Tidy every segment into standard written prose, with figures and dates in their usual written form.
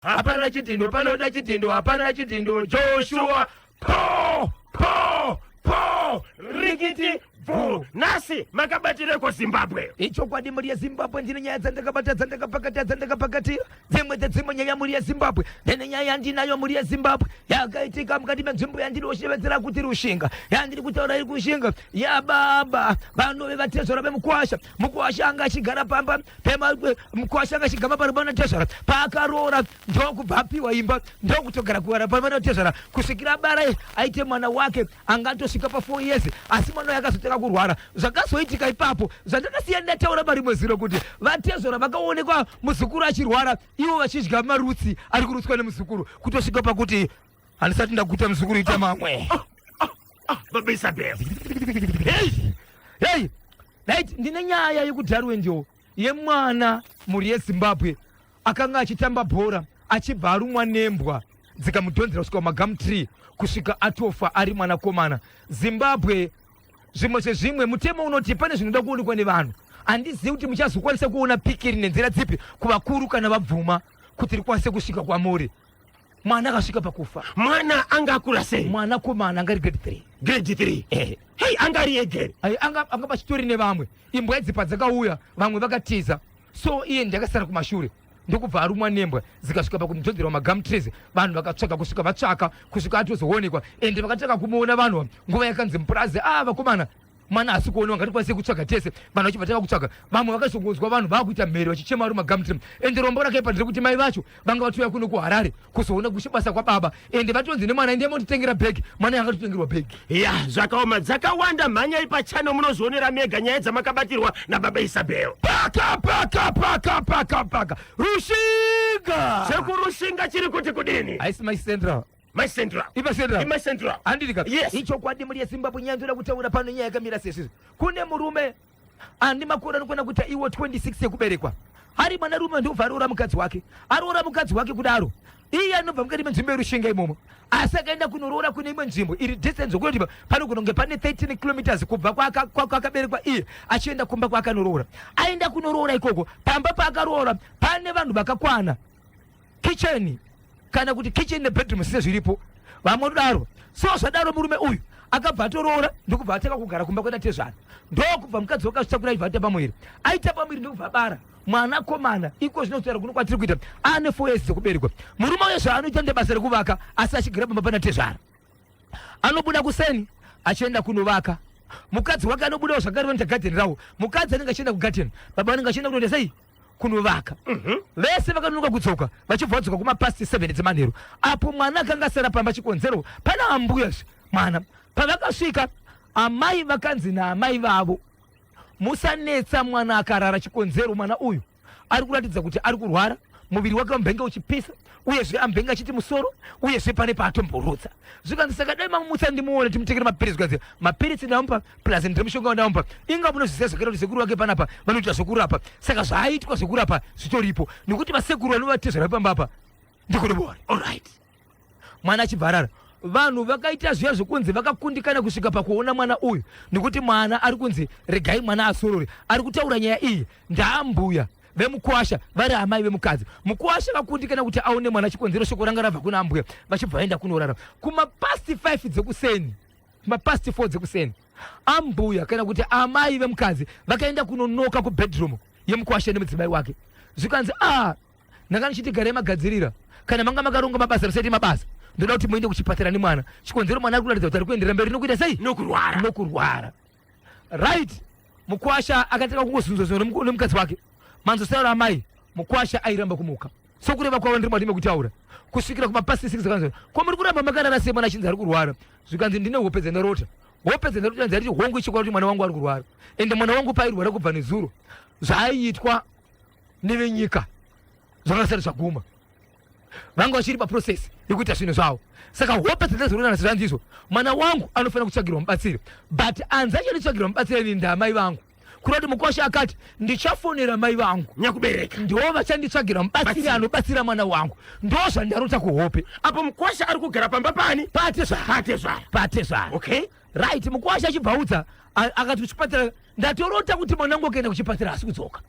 Hapana chidhindo, panoda chidhindo, hapana chidhindo. Joshua, po, po, po, rikiti, bvu. Nhasi makabatireko Zimbabwe. Ichokwadi mhuri yeZimbabwe, ndine nyaya dzandakabata, dzandakapakata, dzandakapakatira. Dzimwe dzedzimwe nyaya mhuri yeZimbabwe, ndine nyaya yandinayo mhuri yeZimbabwe yakaitika mukati menzvimbo yandinoshevedzera kuti Rushinga, yandiri kutaura iri kushinga yababa vanove vatezvara vemukwasha. Mukwasha anga achigara pamba pema mukwasha anga achigama pari pana tezvara paakaroora ndokubva apiwa imba ndokutogara kugara pari pana tezvara kusvikira abara aite mwana wake anga atosvika pa 4 years, asi mwana uyo akazotanga kurwara. Zvakazoitika ipapo zvandakasiya ndataura parimwe zuro kuti vatezvara vakaonekwa muzukuru achirwara ivo vachidya marutsi ari kurutswa nemuzukuru kutosvika pakuti handisati ndaguta muzukuru ita mamwe. Baba Isabel. Hey! Hey! Right, ndine nyaya yekuDarwendale yemwana mhuri yeZimbabwe akanga achitamba bhora achibva arumwa nembwa dzikamudhonzera kusvika kumagum tree kusvika atofa ari mwanakomana. Zimbabwe zvimwe zvezvimwe mutemo unoti pane zvinoda kuonekwa nevanhu. Handizivi kuti muchazokwanisa kuona pikiri nenzira dzipi kuvakuru kana vabvuma kuti rikwanise kusvika kwamuri. Mwana akasvika pakufa. Mwana anga akura sei? Mwanakomana anga ari grade 3. Grade 3? Eh. Hey, anga ari ega. Ai, anga pachitori nevamwe. Imbwa idzi padzakauya vamwe vakatiza. So iye ndiakasara kumashure ndokubva arumwa nembwa dzikasvika pakumudhonzerwa magum trees. Vanhu vakatsvaga kusvika vatsvaka kusvika atozoonekwa, ende vakatanga kumuona vanhu nguva yakanzi mupurazi, vakomana mwana haasi kuonekwa, ngatikwanise kutsvaga tese. Vanhu vachibva tanga kutsvaga, vamwe vakazongonzwa vanhu vakuita mhere vachichema vari magum tree. Ende rombo rakaipa nderekuti mai vacho vanga vatouya kuno kuHarare kuzoona kuchibasa kwababa, ende vatonzi nemwana ende motitengera bhegi, mwana yakatotengerwa bhegi. Ya, zvakaoma, dzakawanda. Mhanyai pachannel munozvionera mega nyaya dzamakabatirwa nababa Isabel. Paka paka paka paka paka Rushinga. Chekurushinga chiri kuti kudini? Haisi Mai Central. Mai Central. Ipa Central. Mai Central. Handiti Yes. Ichokwadi mhuri yeZimbabwe, nyaya ndoda kutaura pano nyaya yakamira sezvizvi. Kune murume ane makore anokwana kuita iwo 26 ekuberekwa, ari mwanarume, ndobva aroora mukadzi wake. Aroora mukadzi wake kudaro, iye anobva mukati menzvimbo yeRushinga imomo, asi akaenda kunoroora kune imwe nzvimbo iri distance yokuti panogona kunge pane 13 kilometers kubva kwaakaberekwa iye achienda kumba kwaakanoroora. Aenda kunoroora ikoko, pamba paakaroora pane vanhu vakakwana, kitchen kana kuti kitchen nebedroom sise zviripo, vamwe kudaro. So zvadaro murume uyu akabva atoroora ndokubva atanga kugara kumba kwenda tezvana, ndokubva mukadzi wakazvitakura aibva aita pamuviri, aita pamuviri ndokubva abara mwanakomana. Iko zvinotaura kuno kwatiri kuita ane 4 years dzekuberekwa. Murume uyo zvaanoita ndebasa rekuvaka, asi achigara pamba pana tezvara. Anobuda kuseni achienda kunovaka, mukadzi wake anobudawo zvakare, vanoita gadheni ravo. Mukadzi anenge achienda kugadheni, baba vanenge achienda kunoita sei? Kunovaka. Vese vakanonoka kudzoka, vachibva vadzoka kumapast 7 dzemanheru, apo mwana akanga asara pamba. Chikonzero pana ambuyazve mwana. Pavakasvika, amai vakanzi naamai vavo, musanetsa mwana akarara, chikonzero mwana uyu ari kuratidza kuti ari kurwara, muviri wake wambenge uchipisa, uyezve ambenge achiti musoro, uyezve pane paatomborutsa. Zvikanzi, saka dai mamumutsa ndimuone timutengere mapiritsi. Zvikanzi, mapiritsi ndamupa plus ndine mushonga wandamupa. Inga munozviziva zvakaita kuti sekuru vake panapa vanoita zvekurapa, saka zvaaitwa zvekurapa zvitoripo nekuti vasekuru vanovatezvara pamba apa ndikunobora. Alright. Mwana achibva arara. Vanhu vakaita zviya zvekunzi vakakundikana kusvika pakuona mwana uyu nekuti mwana ari kunzi regai mwana asorore. Ari kutaura nyaya iyi ndaambuya vemukwasha vari amai vemukadzi. Mukwasha vakundikana kuti aone mwana, chikonzero shoko ranga rabva kuna ambuya. Vachibva vaenda kunorara. Kumapast 5 dzekuseni, kumapast 4 dzekuseni, ambuya kana kuti amai vemukadzi vakaenda kunonoka kubedroom yemukwasha nemudzimai wake. Zvikanzi, a ndanga ndichiti garai magadzirira, kana manga makaronga mabasa musaite mabasa, ndoda kuti muende kuchipatara nemwana, chikonzero mwana ari kuratidza kuti ari kuenderera mberi nokuita sei? Nokurwara. Nokurwara. Right, mukwasha akatanga kungozunzwa nemukadzi wake, manzosaro amai. Mukwasha airamba kumuka, sokureva kwavo ndiri madime kutaura, kusvikira kumapasi 6. Kanzi, ko muri kuramba makarara sei mwana achinzi ari kurwara? Zvikanzi, ndine hope dzandarota, hope dzandarota nzariti hongu ichokwadi kuti mwana wangu ari kurwara, ende mwana wangu pairwara kubva nezuro zvaaiitwa nevenyika zvakasati zvaguma, vanga vachiri paprocess yekuita zvinhu zvavo, saka hope dzandazorona zvanzizvo mwana wangu anofanira kutsvagirwa mubatsiri, but anzi achanditsvagirwa mubatsiri ini ndamai vangu. Kureva kuti mukwasha akati ndichafonera mai vangu nyakubereka, ndo vachanditsvagira mubatsiri anobatsira mwana wangu, ndo zvandarota kuhope. Apo mukwasha ari kugara pamba pani? Patezvara. Patezvara. Patezvara. Okay. Right, mukwasha achibvaudza akati kuchipatara ndatorota kuti mwana wangu akaenda kuchipatara asi kudzoka.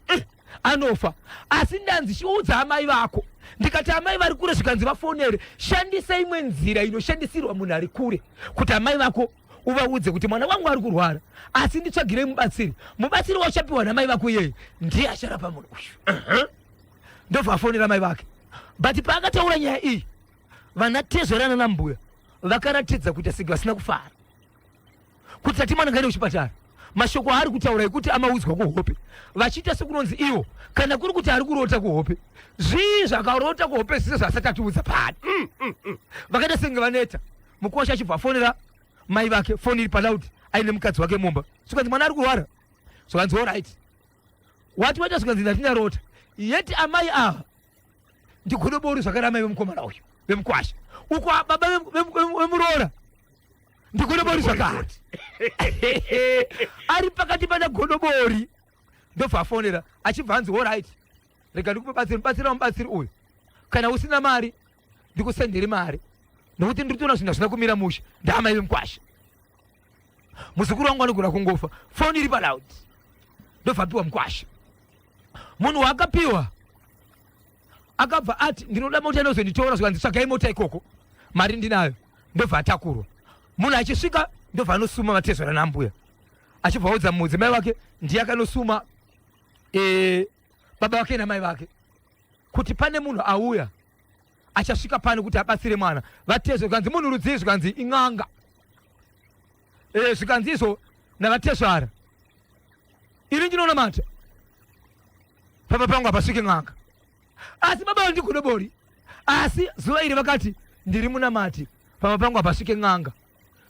Anofa. Asi ndanzi chiudza amai vako. Ndikati amai vari kure zvikanzi vafonere. Shandisa imwe nzira inoshandisirwa munhu ari kure kuti amai vako uvaudze kuti mwana wangu ari kurwara asi nditsvagirei mubatsiri. Mubatsiri wachapiwa namai vako iyeye ndiye acharapa munhu uyu. Ndobva afonera mai vake. But paakataura nyaya iyi vana tezvara nana mbuya vakaratidza kuita senge vasina kufara. Kuti tati mwana ngaende kuchipatara. Mashoko aari kutaura ekuti amaudzwa kuhope vachiita sekunonzi iwo kana kuri kuti ari kurota kuhope zvii zvakarota kuhope zvise zvaasati atiudza paani. Vakaita senge vaneta. Mukwasha achibva afonera mai vake foni iri paloud aine mukadzi wake mumba. Zvikanzi mwana ari kurwara. Zvikanzi alright. Wati waita zvikanzi ndati ndarota. Yeti amai ava ndigodobori zvakare amai vemukomana uyu vemukwasha. Uko baba vemuroora ndigodobori zvakare. Ari pakati pana godobori. Ndobva afonera achibva anzi alright. Rega ndikupe batsiri, mubatsira mubatsiri uyu. Kana usina mari ndikusendere mari nokuti ndiri kutoona zvinhu hazvina kumira mushe. Ndaamai vemukwasha. Muzukuru wangu anogona kungofa. Foni iri paloud. Ndobva apiwa mukwasha. Munhu waakapiwa akabva ati ndinoda mota inozonditora, zvikanzi tsvagai mota ikoko, mari ndinayo. Ndobva atakurwa. Munhu achisvika ndobva anosuma vatezvara nambuya, achibva audza mudzimai wake ndiye akanosuma baba vake namai vake kuti pane munhu auya achasvika pano kuti abatsire mwana. Vatezvara zvikanzi munhu rudzii, zvikanzi in'anga. Zvikanzi izvo navatezvara, ini ndinonamata pamba pangu hapasvike n'anga, asi baba vandigodobori. Asi zuva iri vakati ndiri munamati, pamba pangu hapasvike n'anga.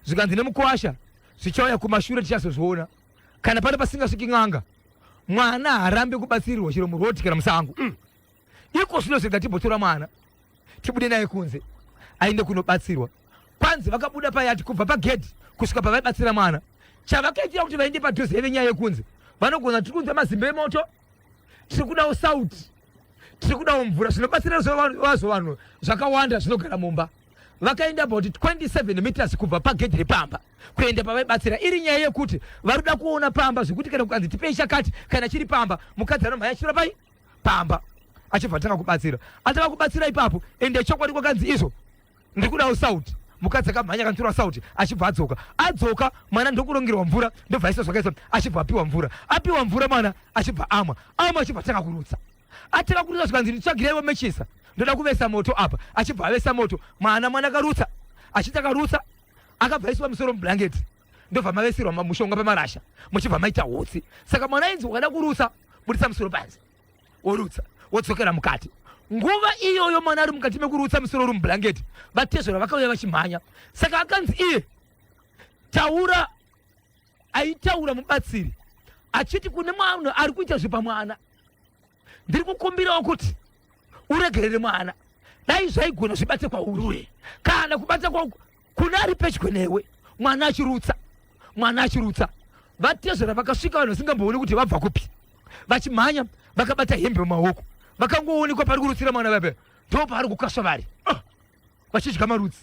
Zvikanzi nemukwasha zvichauya kumashure tichazozviona. Kana pano pasingasviki n'anga, mwana haarambi kubatsirirwa chero murodi kana musango. Iko zvino zvega timbotora mwana tibude naye kunze aende kunobatsirwa. Kwanzi vakabuda payati kubva pagedhi kusvika pavaibatsira mwana. Chavakaitira kuti vaende padhuze yeve nyaya yekunze, vanogona tiri kunzwa mazimbe emoto, tiri kudawo sauti, tiri kudawo mvura, zvinobatsira vazvo vanhu zvakawanda zvinogara mumba. Vakaenda about 27 meters kubva pagedhi repamba kuenda pavaibatsira, iri nyaya yekuti varikuda kuona pamba zvekuti kana kukanzi tipei chakati kana chiri pamba, mukadzi anomhanya achitora pai pamba achibva atanga kubatsira. Atanga kubatsira ipapo, ende chokwadi kwakanzi izvo ndikudawo sauti. Mukadzi akamhanya akanotora sauti achibva adzoka. Adzoka mwana ndokurongerwa mvura, ndobva aiswa zvakaiswa, achibva apiwa mvura. Apiwa mvura mwana achibva amwa. Amwa achibva atanga kurutsa. Atanga kurutsa zvikanzi nditsvagireiwo mechisa, ndoda kuvesa moto apa. Achibva avesa moto mwana akarutsa. Achiti akarutsa akabva aiswa musoro mublanketi, ndobva mavesirwa mushonga pamarasha, muchibva maita hutsi. Saka mwana ainzi ukada kurutsa budisa musoro panze, worutsa wodzokera mukati. Nguva iyoyo mwana ari mukati mekurutsa musoro uri mublanketi, vatezvera vakauya vachimhanya. Saka akanzi iye taura, aitaura mubatsiri achiti kune mwana ari kuita zvepamwana, ndiri kukumbirawo kuti uregerere mwana, dai zvaigona zvibate kwauri kana kubata kune ari pedyo newe. Mwana achirutsa, mwana achirutsa. Vatezvera vakasvika vanhu vasingambooni kuti vabva kupi, vachimhanya vakabata hembe mumaoko, vakangoonekwa pari kurutsira mwana vape, ndo paari kukasva vari vachidya marutsi.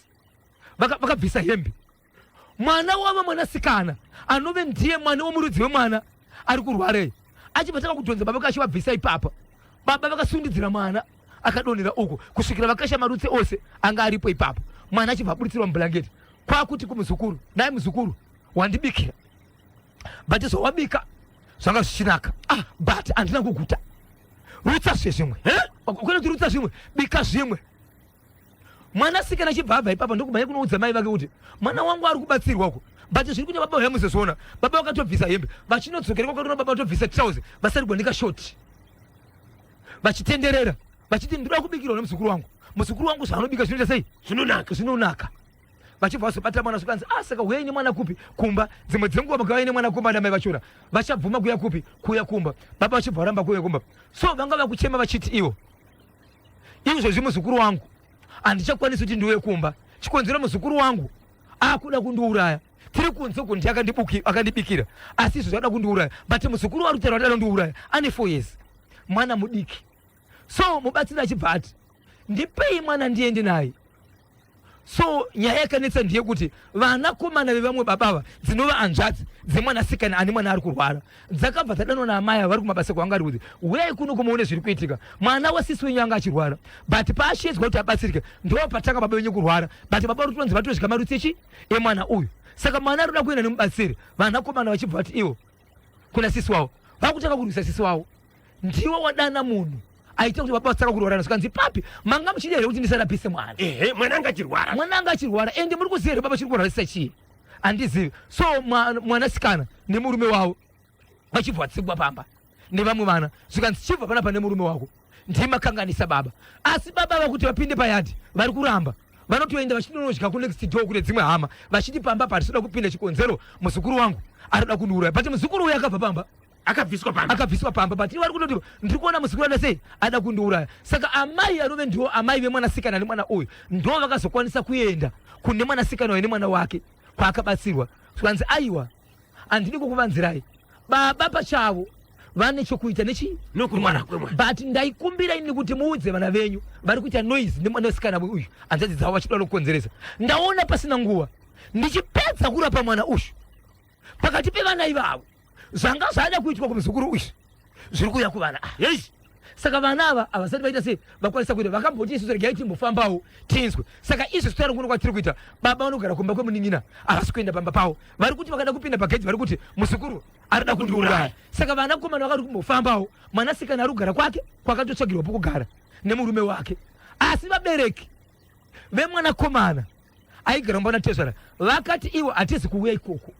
Vakabvisa hembe. Mwana wava mwanasikana anove ndiye mwana wemurudzi wemwana ari kurwarei, achibva tanga kudhonza baba kachivabvisa ipapa. Baba vakasundidzira mwana akadonhera uko kusvikira vakasha marutsi ose anga aripo ipapo. Mwana achibva aburitsirwa mublanketi, kwakuti kumuzukuru, naye muzukuru wandibikira, but zvawabika zvanga zvichinaka, but handina kuguta, rutsa zvezvimwe. Kwete kuti rutsa zvimwe, bika zvimwe. Mwanasikana achibva abva ipapa ndokumhanya kunoudza mai vake kuti mwana wangu ari kubatsirwa uko, but zviri kuita baba vamuzozviona. Baba vakatobvisa hembe, vachinodzokera kwakaona baba vatobvisa trouser, vasarigwa nekashoti, vachitenderera vachiti ndinoda kubikirwa nemuzukuru wangu. Muzukuru wangu zvaanobika zvinoita sei? Zvinonaka. Zvinonaka. Vachibva vazobata mwana, zvikanzi saka huyai nemwana kupi? Kumba. Dzimwe dzenguva makauya nemwana kumba namai vachona vachabvuma kuya kupi? Kuya kumba. Baba vachibva varamba kuya kumba. So vanga vakuchema vachiti ivo izvozvi muzukuru wangu handichakwanisi kuti ndiuye kumba, chikonzero muzukuru wangu akuda kundiuraya. Tiri kunze uku ndiye akandibikira, asi izvo zvada kundiuraya, but muzukuru wari kutaura kuti anondiuraya ane 4 years, mwana mudiki. So mubatsiri achibva ati ndipei mwana ndiende naye. So nyaya yakanetsa ndeyekuti vanakomana vevamwe baba ava, dzinova hanzvadzi dzemwanasikana ane mwana ari kurwara, dzakabva dzadanwa naamai ava vari kumabasa kwavanga ari kuti uyai kuno kumuone zviri kuitika. Mwana wasisi wenyu anga achirwara, but paashedzwa kuti abatsirike ndo patanga baba venyu kurwara, but baba vari kutonzi vatosvika marutsi echi emwana uyu. Saka mwana ari kuda kuenda nemubatsiri, vanakomana vachibva vati ivo kuna sisi wavo, vakutanga kurwisa sisi wavo, ndiwe wadana munhu aita kuti baba vasaka kurwarana. Zvikanzi papi manga muchida here kuti ndisarapise mwana? Ehe, mwana anga achirwara. Mwana anga achirwara, ende muri kuziva here baba chiri kurwarisa chii? Handizivi. So mwanasikana nemurume wavo vachibva vatsigwa pamba nevamwe vana, zvikanzi chibva panapa nemurume wako, ndimakanganisa baba. Asi baba vakuti vapinde payadhi vari kuramba, vanotoenda vachinonodya kunext door kune dzimwe hama, vachiti pamba patisoda kupinda, chikonzero muzukuru wangu arikuda kundiuraya. But muzukuru uyu akabva pamba. Akabviswa pamba. Akabviswa pamba, but vari kutoti ndiri kuona muzukuru ada sei ada kundiuraya. Saka amai anove ndiwo amai vemwanasikana nemwana uyu ndo vakazokwanisa kuenda kune mwanasikana uyu nemwana wake kwaakabatsirwa. Zvikanzi aiwa, handidi kukuvanzirai, baba pachavo vane chokuita nechi nokurwara kwemwana, but ndaikumbira ini kuti muudze vana venyu vari kuita noise nemwanasikana uyu, hanzvadzi dzavo vachida nokukonzeresa. Ndaona pasina nguva ndichipedza kurapa mwana uyu, pakati pevana ivavo zvanga zvada kuitwa kumuzukuru uyu zviri kuuya kuvana ava. Saka vana ava havasati vaita sei vakwanisa kuita, vakamboti isusu regai timbofambawo tinzwe. Saka izvi zvitaura kuno kwatiri kuita, baba vanogara kumba kwemunin'ina, havasi kuenda pamba pavo. Vari kuti vakada kupinda pageji vari kuti muzukuru arida kundiuraya. Saka vanakomana vakari kumbofambawo, mwanasikana ari kugara kwake kwakatotsvagirwa pokugara nemurume wake. Asi vabereki vemwanakomana aigara kumba natezvara vakati ivo hatizi kuuya ikoko.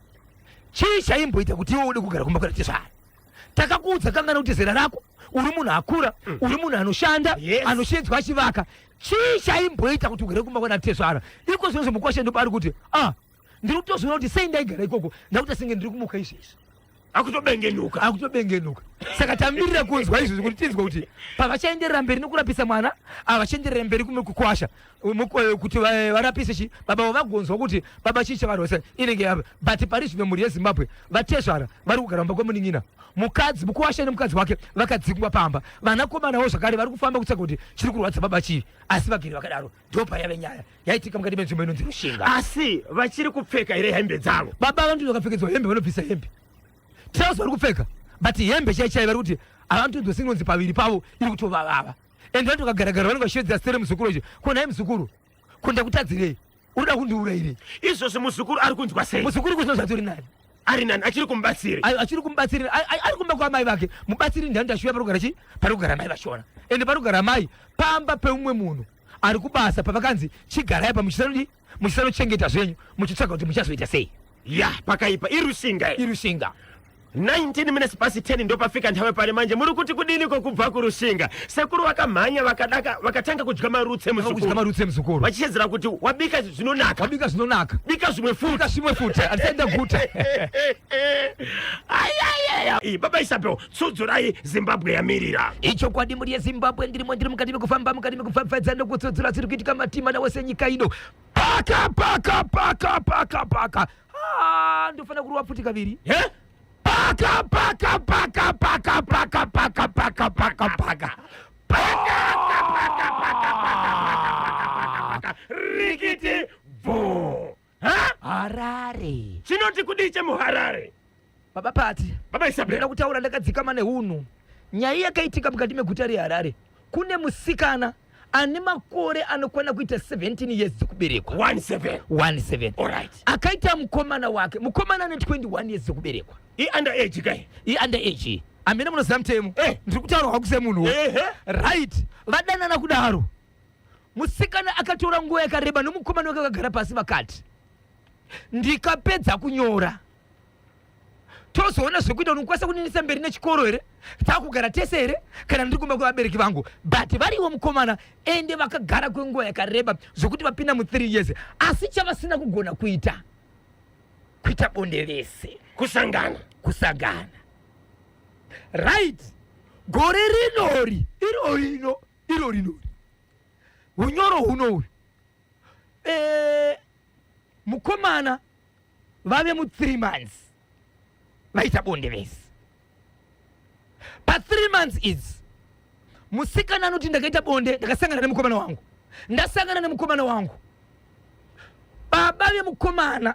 Chii chaimboita kuti iwe ude kugara kumba kwanatezvara? Takakuudza kangana kuti zera rako, uri munhu akura, uri munhu anoshanda, anoshedzwa achivaka. Chii chaimboita kuti ugare kumba kwanatezvara? Iko zvino zvemukwasha ndipo ari kuti ah, ndiri kutozoona kuti sei ndaigara ikoko, ndakuita senge ndiri kumuka izvezvi. Akutobengenuka. Akutobengenuka. Saka tamirira kunzwa izvozvi kuti tinzwe kuti pavachaenderera mberi nekurapisa mwana, avachaenderera mberi kukwasha kuti varapise chi baba vagonzwa kuti baba chii chavarwesa inenge yava. But pari zvino mhuri yeZimbabwe, vatezvara vari kugara mumba kwemunin'ina, mukadzi mukuwasha nemukadzi wake vakadzingwa pamba. Vanakomanawo zvakare vari kufamba kutsvaga kuti chiri kurwadza baba chii, asi vagere vakadaro. Ndo payave nyaya yaitika mukati menzvimbo inonzi Rushinga. Asi vachiri kupfeka here hembe dzavo? Baba vanoti vakapfekedzwa hembe vanobvisa hembe, trouser vari kupfeka, but hembe chai chai vari kuti havantonzwa sinonzi paviri pavo iri kutovavava. And vanoti vakagaragara vanenge vachishedzera sere muzukuru ichi, ko nhai muzukuru, ko ndakutadzirei, uri kuda kundiurayirei? Izvozvi muzukuru ari kunzwa sei? Muzukuru kuzvino zvatori nani. Ari nani, achiri kumubatsiri? Ayo, achiri kumubatsiri, ari kumba kwamai vake. Mubatsiri ndiani? Ndashuya pari kugara chi pari kugara mai vashona, ende pari kugara mai pamba peumwe munhu ari kubasa, pavakanzi chigarai pa muchisanodi muchisanochengeta zvenyu, muchitsvaga kuti muchazoita sei. Ya, pakaipa. Irushinga. Irushinga. 19 minutes past 10 ndopafika nthawe pari manje. Muri kuti kudiniko kubva kuRushinga? Sekuru vakamhanya vakadaka vakatanga kudya marutsi kudya emuzukuru. Marutsi emuzukuru. Vachichedzera kuti wabika zvinonaka. Wabika zvinonaka. Bika zvimwe futi. Bika zvimwe futi, handisati ndaguta. Ayayaya, baba Isabel, tsudzurai, Zimbabwe yamirira. Ichokwadi, mhuri yeZimbabwe, ndirimo, ndiri mukati mekufamba, mukati mekupfapfadza nokutsudzura zviri kuitika matima wose nyika ino. Paka paka paka paka paka. Ah, ndofanira kurova pfuti kaviri. He? Paka paka paka paka paka paka paka paka paka. Paka paka paka paka paka paka paka, rikiti bvu. Ha? Harare. Chinoti kudii chemuHarare? Baba Pati. Baba Isabel. Ndoda kutaura ndakadzikama neunhu. Nyaya yakaitika mukati meguta reHarare, kune musikana ane makore anokwana kuita 17 years dzekuberekwa. 17. 17. Alright. Akaita mukomana wake, mukomana ane 21 years dzekuberekwa. I-under age kai? I-under age, hamene munoziva mutemo. Ndiri kutaura hwaku semunhuwo. Right, vadanana kudaro, musikana akatora nguva yakareba nomukomana wake, vakagara pasi vakati ndikapedza kunyora tozoona zvekuita, unokwanisa kundinisa mberi nechikoro here, takugara tese here, kana ndiri kumba kwevabereki vangu. But variwo mukomana, ende vakagara kwenguva yakareba zvokuti vapinda mu3 years, asi chavasina kugona kuita, kuita bonde vese. Kusangana. Kusangana, right. Gore rinori iro rino iro rinori unyoro huno uyu, mukomana vave mu3 months vaita bonde vese. Pa3 months idzi musikana anoti ndakaita bonde, ndakasangana nemukomana wangu, ndasangana nemukomana wangu. Baba vemukomana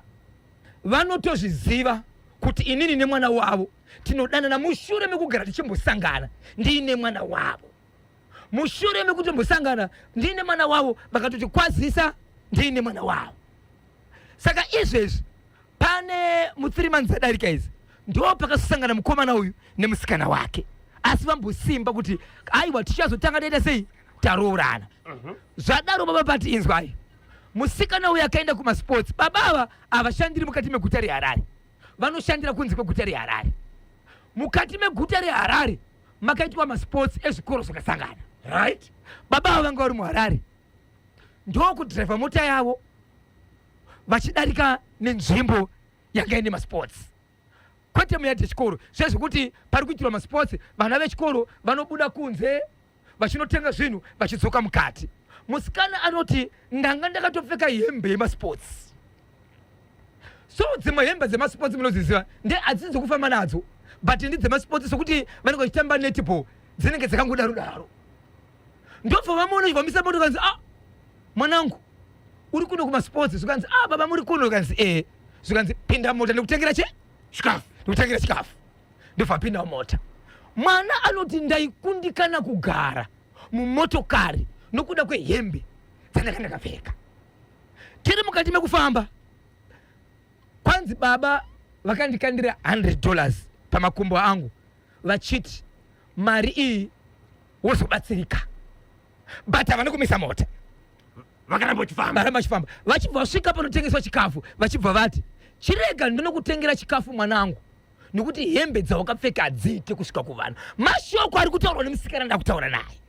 vanotozviziva kuti inini nemwana wavo tinodanana mushure mekugara tichimbosangana ndiine mwana wavo. Mushure mekutombosangana ndiine mwana wavo, vakatoti kwazisa ndiine mwana wavo. Saka izvezvi pane mu3 months adarika izi ndo pakasangana mukomana uyu nemusikana wake, asi vambosimba kuti aiwa tichazotanga taita sei, taroorana. Zvadaro baba pati inzwai, musikana uyu akaenda kumasports. Baba ava havashandiri mukati meguta reHarare, vanoshandira kunze kweguta reHarare. Mukati meguta reHarare makaitwa masports ezvikoro zvakasangana. Baba ava vanga vari muHarare, ndokudhiraivha mota yavo vachidarika nenzvimbo yanga ine masports, kwete muyadhi yechikoro, zvezvekuti pari kuitirwa masports vana vechikoro vanobuda kunze vachinotenga zvinhu vachidzoka mukati. Musikana anoti ndanga ndakatopfeka hembe yemasports. So dzimwe hembe dzemasports munodziziva, nde hadzisi dzekufamba nadzo, but ndedzemasports, sokuti vanenge vachitamba netball, dzinenge dzakangodaro daro. Ndobva vamuona chivambisa moto, kanzi, "Ah, mwanangu, uri kuno kumasports?" Zvikanzi, "Ah, baba, muri kuno?" Kanzi, "Eh." Zvikanzi, "Pinda mota ndikutengera che chikafu." Ndikutengera chikafu. Ndobva pinda mota. Mwana anoti ndaikundikana kugara mumotokari nokuda kwehembe dzandanga ndakapfeka. Tiri mukati mekufamba, kwanzi baba vakandikandira $100 pamakumbo angu vachiti mari iyi wozobatsirika, but havana kumisa mota. Vakaramba vachifamba. Varamba vachifamba, vachibva vasvika panotengeswa chikafu, vachibva vati, "Chirega ndinokutengera chikafu mwanangu, nekuti hembe dzawakapfeka hadziite kusvika kuvanhu." Mashoko ari kutaurwa nemusikana ndakutaura naye,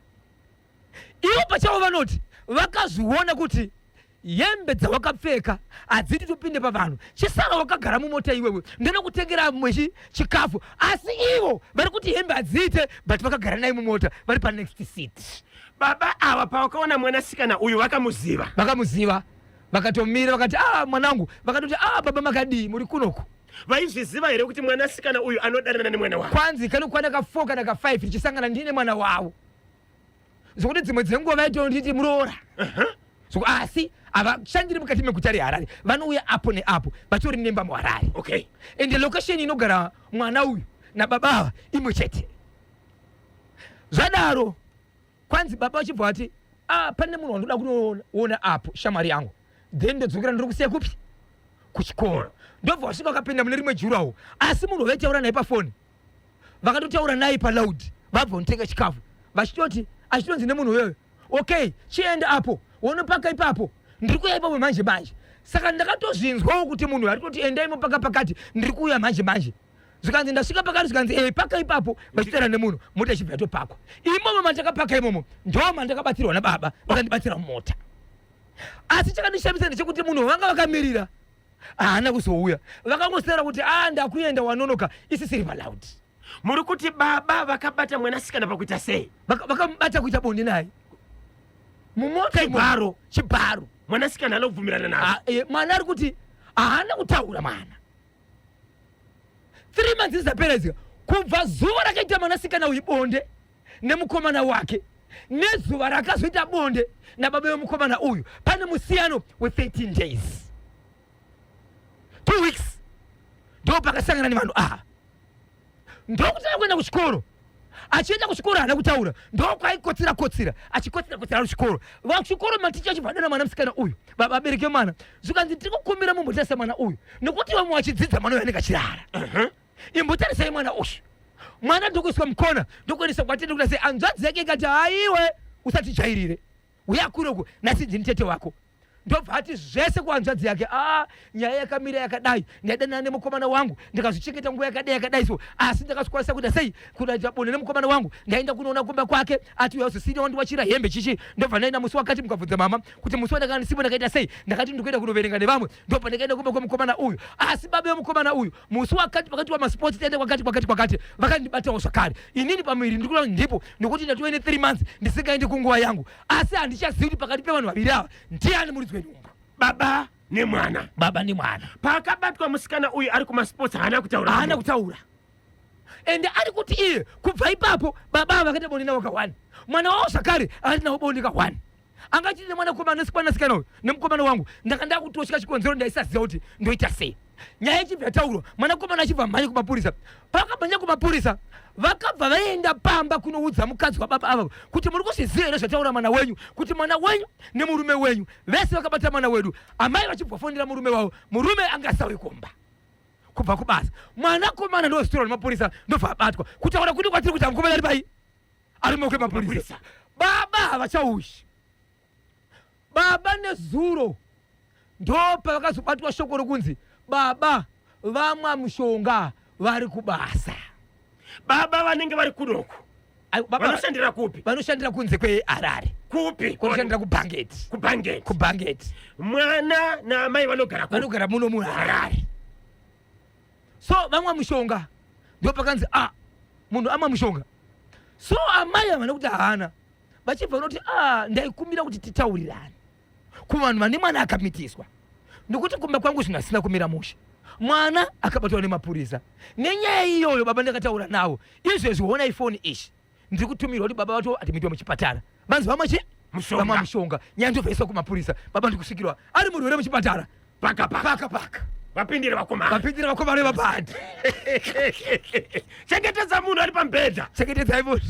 ivo pachavo vanoti vakazviona kuti hembe dzawakapfeka hadziti topinde pavanhu, chisara wakagara mumota iwewe, ndinokutengera mwechi chikafu. Asi ivo vari kuti hembe hadziite, but vakagara naye mumota, vari panext seat. Baba ava pavakaona mwanasikana uyu vakamuziva? Vakamuziva, vakatomira vakati, "Ah, mwanangu." Vakatoti, "Ah, baba, makadii? Muri kunoku?" Vaizviziva here kuti mwanasikana uyu anodanana nemwana wavo? Kwanzi kanokwana ka4 kana ka5 tichisangana ndine mwana wavo, zvokuti dzimwe dzenguva vaitonditi muroora. So, asi havashandiri mukati meguta reHarare, vanouya apo neapo, vatori nemba muHarare. Ende location inogara mwana uyu nababa ava imwe chete. Zvadaro kwanzi baba vachibva vati, "Ah, pane munhu wandoda kunoona apo, shamwari yangu, then ndodzokera, ndiri kusiya kupi, kuchikoro." Ndobva vasvika, vakapinda mune rimwe jurawo, asi munhu wavaitaura naye pafoni vakatotaura naye paloud. Vabva unotenga chikafu, vachitoti, achitonzi nemunhu uyoyo, "Okay, chienda apo wonopaka ipapo, ndiri kuuya ipapo manje manje." Saka ndakatozvinzwawo kuti munhu ari toti, "Endai mupaka pakati, ndiri kuuya manje manje." Zvikanzi ndasvika pakati, zvikanzi, "E, paka ipapo." Vachitaura nemunhu, mota ichibva yatopakwa imomo. Mandakapaka imomo ndo mandakabatsirwa nababa, vakandibatsira mumota. Asi chakandishamisa ndechekuti munhu vanga vakamirira haana kuzouya, vakangosera kuti, "A, ndakuenda, wanonoka," isisiri paloud. Muri kuti baba vakabata mwanasikana pakuita sei? Vakamubata kuita bonde naye mumota imomo. Chibharo. Chibharo. Mwanasikana anobvumirana nazvo? Ah, mwana ari kuti haana kutaura mwana. 3 months dzapera izika kubva zuva rakaita mwanasikana uyu bonde nemukomana wake nezuva rakazoita bonde nababa vemukomana uyu, pane musiyano we13 days, 2 weeks. Ndo pakasangana nevanhu ava, ndokutanga kuenda kuchikoro. Achienda kuchikoro haana kutaura, ndokwaikotsira kotsira, achikotsira kotsira ari kuchikoro. Vachikoro maticha achibva adana mwana musikana uyu, vabereki vemwana, zvikanzi, "Tiri kukumbira mumbotarisa mwana uyu, nekuti vamwe vachidzidza mwana uyu anenge achirara. Imbotarisai mwana uyu." Mwana ndokuiswa mukona, ndokuendeswa kwatende kuda sei. Hanzvadzi yake ikati, "Haiwe, usatijairire, uya kunoku, nhasi ndini tete wako." Ndobva ati zvese kuhanzvadzi yake, "A, nyaya yakamira yakadai, ndaidanana nemukomana wangu, ndikazvichengeta nguva yakadai yakadai, so asi ndakazokwanisa kuita sei, kuita bonde nemukomana wangu. Ndaenda kunoona kumba kwake, ati uya uzosina wandiwachira hembe chichi, ndobva ndaenda musi wakati. Mukabvunza mama kuti musi wandakanga ndisipo ndakaita sei, ndakati ndikuenda kunoverenga nevamwe, ndobva ndakaenda kumba kwemukomana uyu. Asi baba vemukomana uyu musi wakati pakati wamasports taenda kwakati kwakati kwakati, vakandibatawo zvakare. Inini pamuviri ndiri kuona ndipo nekuti ndatove ne3 months ndisingaendi kunguva yangu, asi handichazivi kuti pakati pevanhu vaviri ava ndiani muridzi wenhumbu." Baba nemwana. Baba nemwana. Paakabatwa musikana uyu ari kumasports haana kutaura? Haana kutaura. Ende ari kuti iye kubva ipapo baba ava vakaita bonde navo ka1, mwana wavo zvakare ari navo bonde ka1. Angachiti nemwanakomana nesikwana uyu nemukomana wangu. Ndanga ndakutosvika chikonzero ndaisaziva kuti ndoita sei. Nyaya ichibva yataurwa, mwanakomana achibva mhanya kumapurisa. Pakamhanya kumapurisa, vakabva vaenda pamba kunoudza mukadzi wababa ava kuti muri kuzviziva here zvataura mwana wenyu, kuti mwana wenyu nemurume wenyu vese vakabata mwana wedu. Amai vachibva fonera murume wavo, murume anga asauyi kumba kubva kubasa. Mwanakomana ndozitorwa nemapurisa ndobva abatwa. Kutaura kuti kwatiri kuti mukomana ari pai ari mumaoko emapurisa. Baba havachauyi. Baba nezuro ndopavakazobatwa shoko rokunzi baba vamwa mushonga vari kubasa. Baba vanenge vari kunoku vanoshandira kupi? Vanoshandira kunze kweHarare. Kupi? Vanoshandira kuBhangeti. KuBhangeti. KuBhangeti. Mwana naamai vanogara kupi? Vanogara muno muHarare. So vamwa mushonga ndopakanzi a munhu amwa mushonga. So amai havana kuti haana. Vachibva vanoti a ndaikumbira kuti titaurirane kuvanhu vane mwana akamitiswa, nokuti kumba kwangu zvinhu asina kumira mushe. Mwana akabatwa nemapurisa nenyaya iyoyo. Baba ndakataura navo izvezvi, honai foni ishi ndiri kutumirwa kuti baba vato admitwa muchipatara, vanzi vamwa chi vamwa mushonga. Nyaya ndobva kumapurisa, baba ndikusvikirwa ari murwere muchipatara. Paka paka paka paka. Vapindire vakomana, vapindire vakomana vabhandi. Chengetedza munhu ari pambedha, chengetedzai munhu.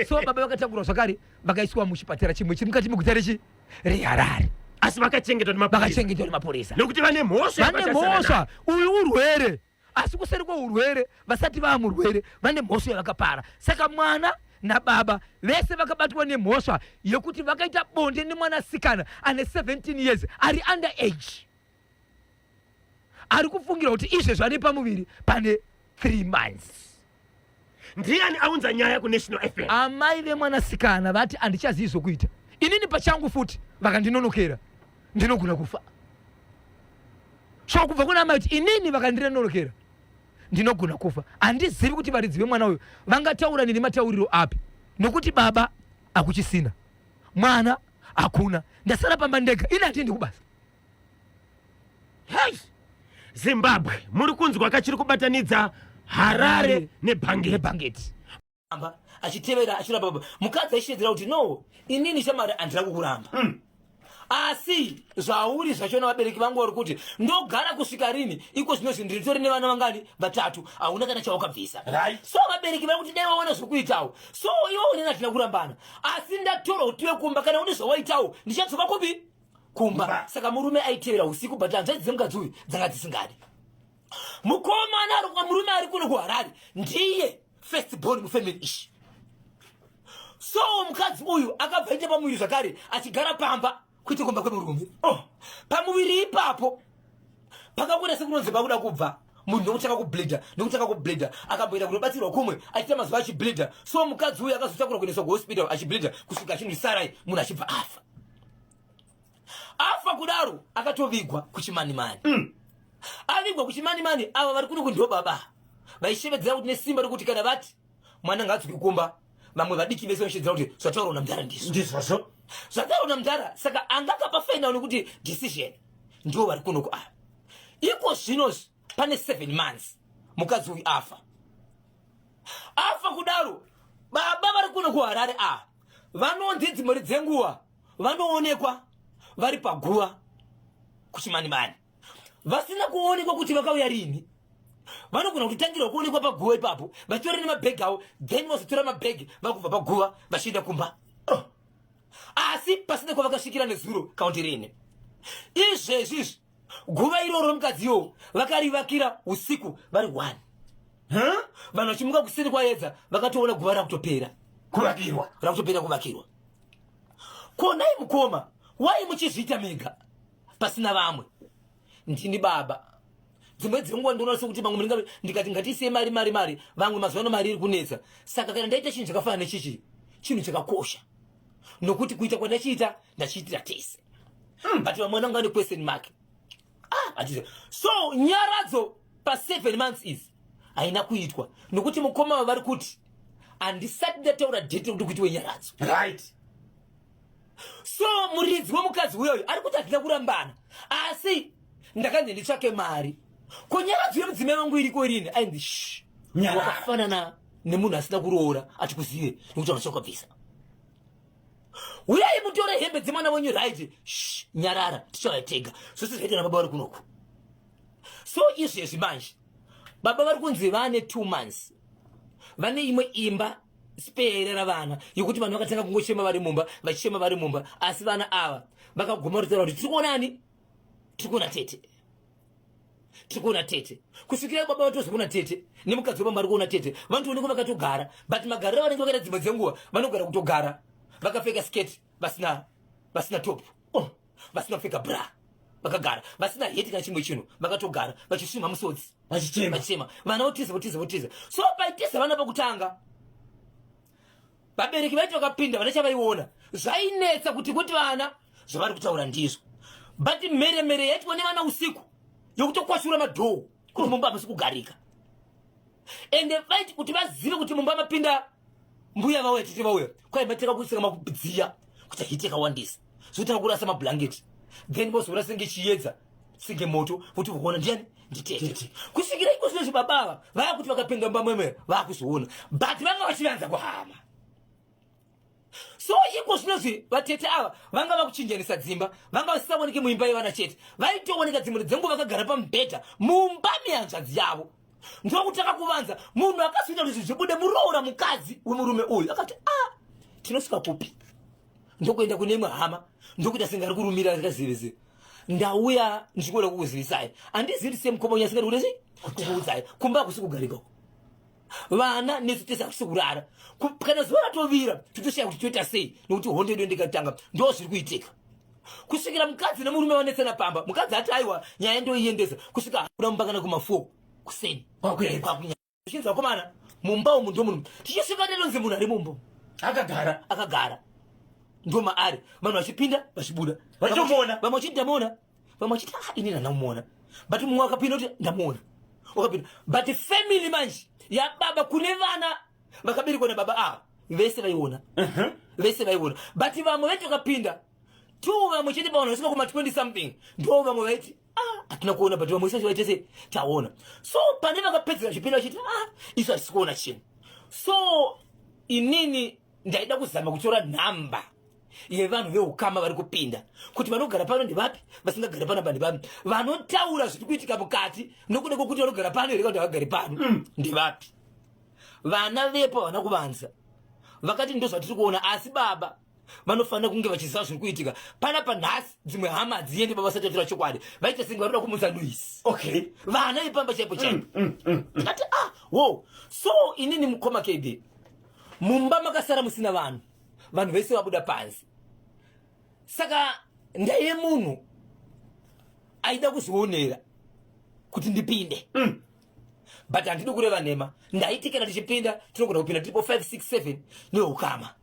So baba vakatakurwa zvakare vakaiswa muchipatara chimwe chiri mukati meguta rechi reHarare, asi vakachengetwa nemapurisa, vakachengetwa nemapurisa nekuti vane mhosva, vane mhosva. Uyu urwere, asi kuseri kweurwere vasati vaamurwere vane mhosva yavakapara. Saka mwana nababa vese vakabatwa nemhosva yekuti vakaita bonde nemwanasikana ane 17 years ari under age, ari kufungira kuti izvezvi ane pamuviri pane 3 months. Ndiani aunza nyaya kuNational FM? Amai vemwanasikana vati handichazivi zvokuita inini pachangu, futi vakandinonokera ndinogona kufa. So kubva kuna amai kuti inini vakandirenonokera ndinogona kufa. Handizivi kuti varidzi vemwana uyu vangataura nini matauriro api, nokuti baba akuchisina, mwana hakuna, ndasara pamba ndega, ini handiendi kubasa. Hey! Zimbabwe, muri kunzwa kachiri kubatanidza Harare neBhangeti. Amba achitevera achiramba baba. Mukadzi aishedzera kuti no, inini shamwari handina kukuramba. Asi zvauri zvachona vabereki vangu vari kuti ndogara kusvika rini iko zvino zvinhu ndiritori nevana vangani vatatu, hauna kana chawakabvisa. So vabereki vari kuti dai wawana zvokuitawo. So iwe uneni hatina kurambana, asi ndatorwa kuti uye kumba, kana une zvawaitawo ndichadzoka kupi? Kumba. Saka murume aitevera usiku, but hanzvadzi dzemukadzi uyu dzanga dzisingadi. Mukomana ari kwa murume ari kuno kuHarare ndiye first born mufamily ishi. So mukadzi uyu akabva aita pamuviri zvakare achigara pamba kuite kumba kwemurume. Pamuviri ipapo pakabuda sekunonzi pakuda kubva munhu nokutanga kubleeda, nokutanga kubleeda. Akamboenda kunobatsirwa kumwe achiita mazuva achibleeda. So mukadzi uyu akazotakura kuendeswa kuhospital achibleeda kusvika achinzi sarai, munhu achibva afa. Afa kudaro akatovigwa kuChimanimani. Avigwa kuChimanimani, ava vari kuno kundiwo baba vaishevedzera kuti nesimba rekuti kana vati mwana ngaadzoke kumba, vamwe vadiki vese vaishevedzera kuti zvataurwa namudhara ndizvo, ndizvozvo zvataurwa namudhara. Saka anga akapa final nekuti decision ndiwo vari kunoku ava. Iko zvinozvi pane 7 months mukadzi uyu afa. Afa kudaro baba vari kuno kuHarare ava vanonzi dzimwe dzenguva vanoonekwa vari paguva kuChimanimani, vasina kuonekwa kuti vakauya rini. Vanogona kutotangirwa kuonekwa paguva ipapo vachitora nemabhegi avo, then vazotora mabhegi vakubva paguva vachienda kumba. Asi pasina kwavakasvikira nezuro kaunti rini. Izvezvi izvi guva iroro mukadzi iwowo vakarivakira usiku vari 1. Vanhu vachimuka kuseni kwaedza vakatoona guva rakutopera kuvakirwa, rakutopera kuvakirwa. Konai mukoma, wai muchizviita mega pasina vamwe? Ndini baba. Dzimwe dzenguva ndinoona sekuti vamwe munenge ndikati ngatiisei mari mari mari, vamwe mazuva ano mari iri kunetsa. Saka kana ndaita chinhu chakafanana nechichi, chinhu chakakosha, nokuti kuita kwandachiita ndachiitira tese. But vamwe vanenge vane question mark. So nyaradzo pa 7 months is haina kuitwa nokuti mukoma vari kuti handisati ndataura date rekuti kuitwe nyaradzo. So muridzi wemukadzi uyoyo ari kuti handina kurambana, asi ndakanzi nditsvake mari. Ko nyaradzo yemudzimai wangu iriko rini? Ainzi sh wakafanana nemunhu asina kuroora, atikuzive nekuti vanhu chakabvisa. Uyai mutore hembe dzemwana wenyu, right? Shh, nyarara, tichauya tega. Zvose zvaita nababa vari kunoku. So izvezvi manje baba vari kunzi vane 2 months vane imwe imba spare ravana, yekuti vanhu vakatanga kungochema vari mumba, vachichema vari mumba, asi vana ava vakaguma kutaura kuti tiri kuonani, tiri kuona tete, tiri kuona tete, kusvikira baba vatozoona tete nemukadzi webamba ari kuona tete. Vanotoonekwa vakatogara, but magariro avanenge vakaita, dzimwe dzenguva vanogara kutogara vakapfeka sketi, vasina top, oh, vasina kupfeka bra, vakagara vasina heti kana chimwe chinhu, vakatogara vachisvimha musodzi. Vachichema. Vachema. Vana votiza, votiza, votiza. So paitiza vana pakutanga, vabereki vaiti vakapinda, vana chavaiona zvainetsa kuti vana zvavari kutaura ndizvo, but mheremhere yaitwa nevana usiku yokutokwashura madoor kuti mumba hamusi kugarika. Ende vaiti kuti vazive kuti mumba mapinda mbuya vauya, tete vauya, kwaimateka kusika makudziya kuti heat yakawandisa, zvotanga kurasa mablanketi, then vozoona senge chiedza, senge moto, voti voona ndiani? Nditete. Kusvikira iko zvinozvi baba ava vaakuti vakapinda mumba mwemwe vaakuzoona, but vanga vachivanza kuhama. So iko zvinozvi vatete ava vanga vakuchinjanisa dzimba, vanga vasisaoneki muimba yevana chete, vaitooneka dzimwe dzenguva vakagara pamubhedha mumba mehanzvadzi yavo. Ndokutanga kuvanza. Munhu akazoita kuti zvibude muroora, mukadzi wemurume uyu, akati, "A ah, tinosvika kupi?" Ndokuenda kune imwe hama, ndokuita senge ari kurumira rikazivizivi, "Ndauya ndichikuda kukuzivisai, handizivi kuti semukoma wenyu asingadi kuti kukuudzai, kumba hakusi kugarika uko, vana nesu tese hakusi kurara. Kana zuva ratovira totoshaya kuti toita sei, nokuti hondo yedu ndikatanga." Ndo zviri kuitika kusvikira mukadzi nemurume vanetsana pamba. Mukadzi ati, "Aiwa, nyaya ndoiendesa." Kusvika kuda mumba kana kuma4 kuseni. Kwakuedza. Zvichinzi, "Vakomana, mumba umu ndo munhu." Tichisvika tinonzi munhu ari mumba. Akagara. Akagara, ndo maari, vanhu vachipinda vachibuda. Vachitomuona. Vamwe vachiti ndamuona, vamwe vachiti, "Ah, inini handamuona," but mumwe akapinda kuti ndamuona, wakapinda. But family manje yababa, kune vana vakaberekwa nababa ava, vese vaiona, vese vaiona, but vamwe vaiti vakapinda two, vamwe chete pavanhu vasvika kuma 20 something, ndo vamwe vaiti, "Ah, hatina kuona," but vamwe vese vaite se taona. So pane vakapedzera vachipinda vachiti, "Ah, isu hatisi kuona chinhu." So inini ndaida kuzama kutora nhamba yevanhu veukama vari kupinda, kuti vanogara pano ndevapi, vasingagari pano pa ndevapi, vanotaura zviri kuitika mukati nokuda kwokuti vanogara pano here kana kuti havagari pano ndevapi. Vana vepo havana kuvanza, vakati ndo zvatiri kuona, asi baba vanofanira kunge vachiziva zviri kuitika panapa. Nhasi dzimwe hama hadziendi baba vasati vatora chokwadi. Vaita senge vanoda kumutsa noise. Vana vepamba chaipo chaipo. Tikati, "Ah, wo." So inini, mukoma KB, mumba makasara musina vanhu, vanhu vese vabuda panze. Saka ndaive munhu aida kuzvionera kuti ndipinde, but handidi kureva nhema. Ndaiti kana tichipinda, tinogona kupinda tiripo 5, 6, 7 neukama.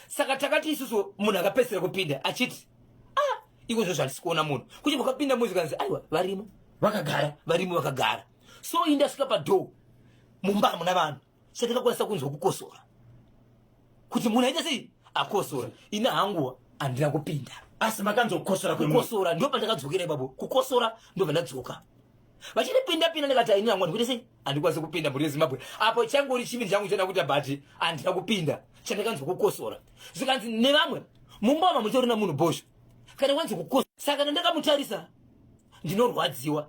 Saka takati isusu munhu akapedzisira kupinda achiti, "Ah, iko zvo zvandisi kuona munhu," kuti vakapinda muzi kanzi, "Aiwa, varimo." Vakagara. Varimo, vakagara. So ini ndasvika padoor, mumba hamuna vanhu. Chatakakwanisa kunzwa kukosora, kuti munhu aita sei, akosora. Ini hangu handina kupinda. Asi makanzokosora kwemunhu? Kukosora, ndo pandakadzokera ipapo. Kukosora, ndobva ndadzoka vachiti, "Pinda, pinda." Ndikati, "Ini hangu handikuite sei, handikwanisi kupinda." Mhuri yeZimbabwe, apo changori chivindi changu chanda kuita, but handina kupinda. Chandakanzwa kukosora. Zvikanzi nevamwe, mumba umu hamutorina munhu bhosho kana wanzi kukosora. Saka ndandakamutarisa, ndinorwadziwa.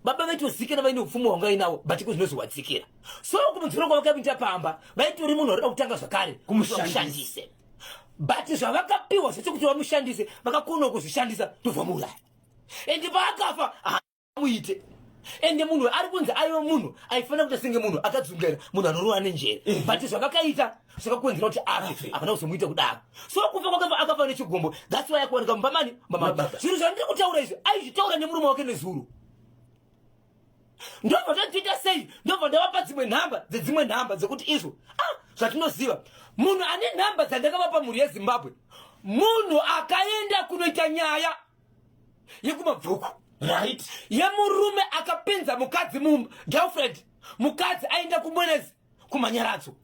Baba vaitozikana vaine upfumi hwanga inavo, but kuzvinozowadzikira. So kumudzoro kwavakaita pamba, vaitori munhu arida kutanga zvakare. Kumushandise. Vamushandise, but zvavakapiwa zvese kuti vamushandise, vakakonawo kuzvishandisa, ndobva muuraya. Ende paakafa muite, ende munhu ari kunzi aiva munhu aifanira kuita senge munhu akadzungaira, munhu anorova nenjere, but zvavakaita zvakakonzera kuti afe. Havana kuzomuita kudaro. So kufa kwake, akafa nechigombo. That's why akuwanika mumba mani mama. Zvinhu zvandiri kutaura izvi aizvitaura nemurume wake nezuro. Ndobva tatoita sei, ndobva ndavapa dzimwe nhamba dzedzimwe nhamba dzekuti izvo, ah, zvatinoziva munhu ane nhamba dzandakavapa, mhuri yeZimbabwe, munhu akaenda kunoita nyaya yekuMabvuku yemurume akapinza mukadzi mumba, girlfriend. Mukadzi aenda kumwenezi kumanyaradzo.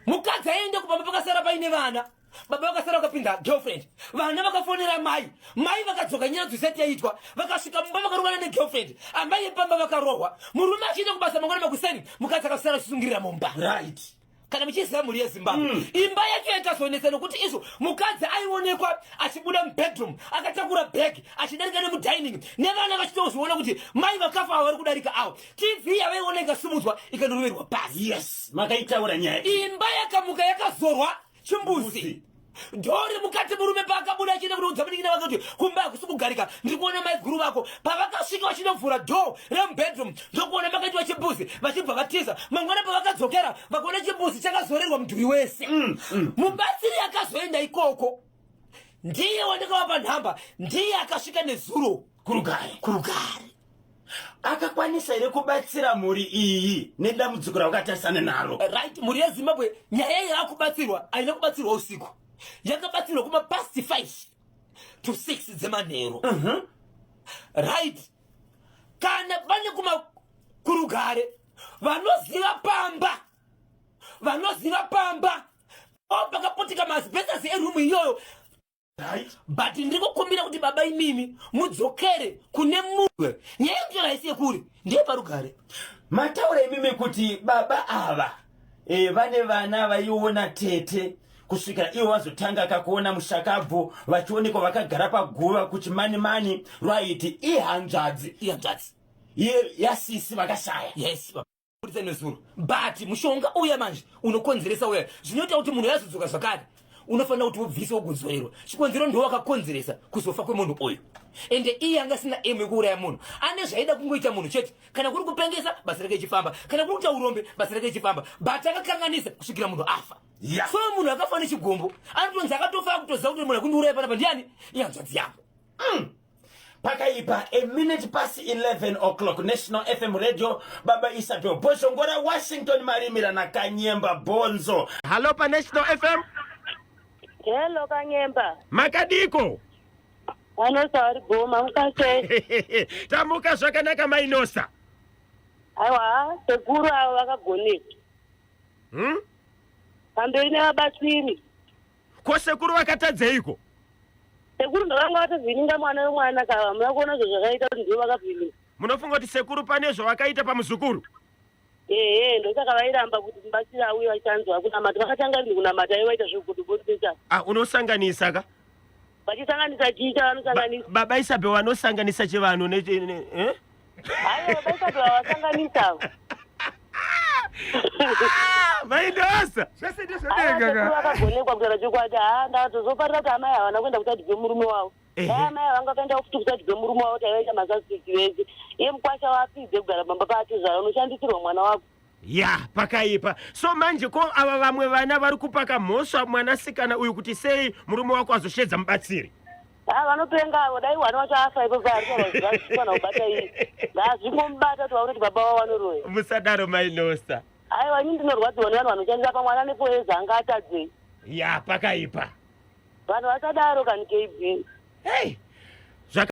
Mukadzi aenda kupamba, pakasara paine vana. Baba vakasara vakapinda girlfriend. Vana vakafonera mai, mai vakadzoka nyaradzo isati yaitwa. Vakasvika mumba, vakarovana negirlfriend. Amai vepamba vakarohwa. Murume achienda kubasa mangwana makuseni, mukadzi akasara achisungirira mumba. Kana muchiziva mhuri yeZimbabwe, imba yacho yakazonetsa nokuti izvo mukadzi aionekwa achibuda mubedroom akatakura bag, achidarika nemudining, nevana vachitozviona kuti mai vakafa ava vari kudarika avo. TV yavaiona ikasimudzwa, ikandoroverwa pasi. Yes, makaitaura nyaya iyi. Imba yakamuka yakazorwa chimbuzi, dhori mukati. Murume paakabuda achienda kunoudza munin'ina wake kuti kumba hakusi kugarika, ndiri kuona mai guru vako, pavakasvika vachinovhura door remubedroom, ndokuona makaitwa chimbuzi, vachibva vatiza. Mangwana pavakadzokera, vakaona chimbuzi chakazorerwa mudhuri wese. Mubatsiri akazoenda ikoko ndiye wandakavapa nhamba, ndiye akasvika nezuro. Kurugare. Kurugare. Akakwanisa here kubatsira mhuri iyi nedambudziko ravakatarisana naro? Right, mhuri yeZimbabwe, nyaya iyi yakubatsirwa haina kubatsirwa usiku, yakabatsirwa kuma past 5 to 6 dzemanheru. Right, kana pane kuma kurugare vanoziva pamba, vanoziva pamba o pakaputika maasbestos eroom iyoyo. But ndiri kukumbira kuti baba imimi mudzokere kune mumwe. Nyaya yekutora haisi yekuri, ndiye parugare. Mataura imimi kuti baba ava vane vana vaiona tete kusvikira ivo vazotanga kakuona mushakabvu vachionekwa vakagara paguva kuChimanimani, rwaiti ihanzvadzi Ihanzvadzi yasisi vakashaya. Yes, budisa nezuro. But mushonga uya manje unokonzeresa uya zvinoita kuti munhu yazodzoka zvakare, unofanira kuti ubvise ugodzorerwa. Chikonzero ndo wakakonzeresa kuzofa kwemunhu uyu, ende iye anga asina aim yekuuraya munhu, ane zvaida kungoita munhu chete. Kana kuri kupengesa, basa rake ichifamba, kana kuri kuita urombe, basa rake ichifamba, but akakanganisa kusvikira munhu afa. So munhu akafa nechigombo anotonzi akatofa akutoziva kuti munhu akundiuraya panapa ndiani, ihanzvadzi yangu. Pakaipa. A minute past 11 o'clock, National FM Radio, baba Isabel Bozhongora, Washington Marimira naKanyemba Bonzo. Hallo paNational FM. Hello Kanyemba. Makadiko? Vanosa vari goma mukase. Tamuka zvakanaka, mainosa. Aiwa, sekuru avo vakagoneka. Pamberi nevabatsiri. Ko sekuru vakatadzeiko? Sekuru ndovanga vatovhiringa mwana wemwana kava muna kuona zvo zvakaita kuti ndivo vakavhiringa. Munofunga kuti sekuru pane zvavakaita pamuzukuru? Ehe, ndosaka vairamba kuti mubatsiri auye vachanzwa kunamata. Vakatanga rini kunamata? Ivo vaita zvekugodobodisa. Ah, unosanganisa ka. Vachisanganisa chii chavanosanganisa? Baba Isabel vanosanganisa chivanhu eh? Aiwa, baba Isabel havasanganisa. Ah, vaindosa. Zvese Aiwa, ndezvedenga sekuru ka. vakagonekwa kutaura chokwadi. Ha, ndatozofarira kuti amai havana kuenda kuside kwemurume wavo. Dai amai vanga vakaenda futi kuside kwemurume wavo, taivaita masuspect vese. Iye mukwasha waapfidze kugara pamba paatezvara, unoshandisirwa mwana wako. Ya, pakaipa. So manje ko ava vamwe vana vari kupaka mhosva mwanasikana uyu kuti sei murume wako azoshedza mubatsiri? Ha, vanopenga avo. Dai wana wacho afa ipo paari kana kubata iyi, ngazvingomubata kuti vaone kuti baba vavo vanoroya. Musadaro, mainosa. Aiwa, ini ndinorwadziwa nevanhu vanoshandisa pamwana nepoeza, anga atadzei? Ya, pakaipa. Vanhu vasadaro kani, KB. Hey.